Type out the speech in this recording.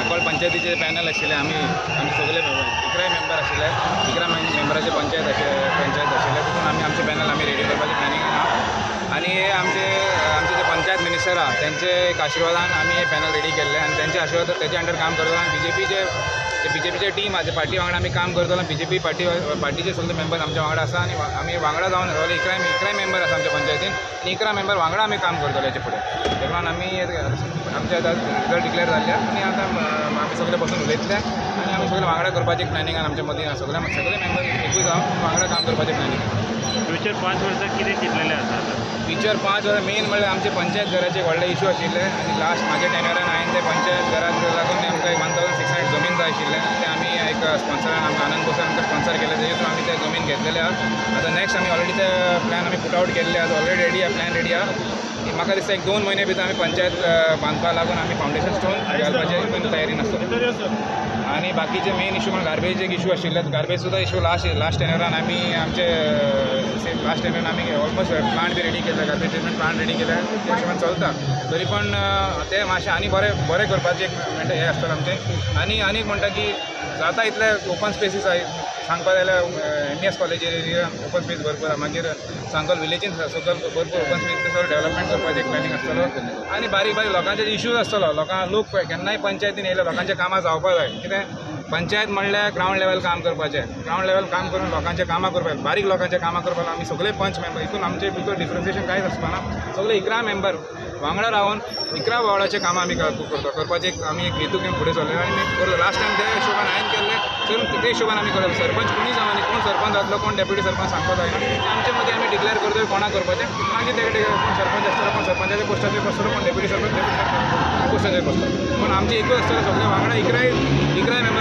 सांकवाळ पंचायतीचे पॅनल आशिल्ले, आमी आमी सगळे 11 मेंबर आशिल्ले, 11 मेंबराचे पंचायत आशिल्ले, तितून आमी आमचे पॅनल आमी रेडी करपाचें प्लॅनिंग आहा. आनी हे आमचे आमचे जे पंचायत मिनिस्टर आहा तेंचे एक आशिर्वादान आमी हे पॅनल रेडी केल्ले आनी तेंचे आशिर्वाद तेजे अंडर काम करतलो. आनी बीजेपीचे टीम आहा, ते पार्टी वांगडा आमी काम करतलो. बीजेपी पार्टीचे सगळे मेंबर्स आमच्या वांगडा आसा आनी आमी वांगडा जावन सगळे 11 मेंबर आसा आमच्या पंचायतीन आनी 11 मेंबर वांगडा आमी काम करतले हेचे फुडें. तेका लागून आमी आमचे आतां रिजल्ट डिक्लेअर जाल्ले आनी आतां आमी सगळे बसून उलयतले आनी आमी सगळे वांगडा करपाचें प्लॅनिंग आमच्या मदीं सगळे सगळे मेंबर एकूय जावन वांगडा काम करपाचें प्लॅनिंग. फ्युचर 5 वर्सां कितें चिंतलेलें आसा? फ्युचर 5 वर्सां मेन म्हणल्यार आमचे पंचायत घराचे व्हडले इशू आशिल्ले आनी लास्ट म्हाज्या टेन्युअरान हांवें ते पंचायत घराक लागून आमकां 1600 जमीन जाय आशिल्लें, तें आमी एक स्पॉन्सरान आमकां आनंद बोसान आमकां स्पॉन्सर केलें, तेजे थ्रू आमी ते जमीन घेतलेले आहा. आतां नेक्स्ट आमी ऑलरेडी ते प्लॅन आमी पुट आवट केल्ले आसा, ऑलरेडी रेडी आहा, प्लॅन रेडी आहा. म्हाका दिसता एक 2 म्हयने भितर आमी पंचायत बांदपाक लागून आमी फावंडेशन स्टोन घालपाचे तयारीन आसतले. आनी बाकीचे मेन इशू म्हणल्यार गार्बेज एक इशू आशिल्ले, गार्बेज सुद्दां इशू लास्ट टेन्युअरान आमी आमचे लास्ट टेन्युअरान आमी ऑलमोस्ट प्लांट बी रेडी केला, गार्बेज ट्रिटमेंट प्लांट रेडी केला, त्या हिशोबान चलता. तरी पण ते मातशें आनी बरें बरें करपाचें एक म्हणटा हें आसतलें आमचें. आनी आनीक म्हणटा की जाता इतले ओपन स्पेसीस आहाय सांगपा जाल्यार MES college area open space भरपूर आहा, मागीर सांकवाळ विलेजीन सकयल भरपूर ओपन स्पेस, ते सगळें डेवलपमेंट करपाचें एक प्लॅनिंग आसतलो. आनी बारीक बारीक लोकांचे इश्यूज आसतलो, लोकां लोक केन्नाय पंचायतीन येयले लोकांचें कामां जावपा जाय. कितें पंचायत म्हणल्यार ग्रावंड लेवल काम करपाचें, ग्रावंड लेवल काम करून लोकांचें कामां करपाक, बारीक लोकांचें कामां करपाक आमी सगळे पंच मेंबर हितून आमचे भितर डिफरन्सिएशन कांयच आसपाना, सगळे 11 मेंबर वांगडा रावन 11 वावडाचें कामां आमी करता करपाचें आमी एक हेतू घेवन फुडें सरले. आनी लास्ट टायम ते हिशोबान हांवें केल्लें सेम ते हिशोबान आमी करतले. सरपंच कोणूय जावं आनी कोण सरपंच जातलो कोण डेप्युटी सरपंच सांगपाक जायना, आमचे मदीं आमी डिक्लेअर करतले कोणाक करपाचें, मागीर ते कोण सरपंच आसतलो कोण सरपंचाच्या पोस्टाचेर बसतलो, कोण डेप्युटी सरपंच पोस्टाचेर बसतलो, पूण आमचें एकूच आसतलें सगळे वांगडा 11 मेंबर.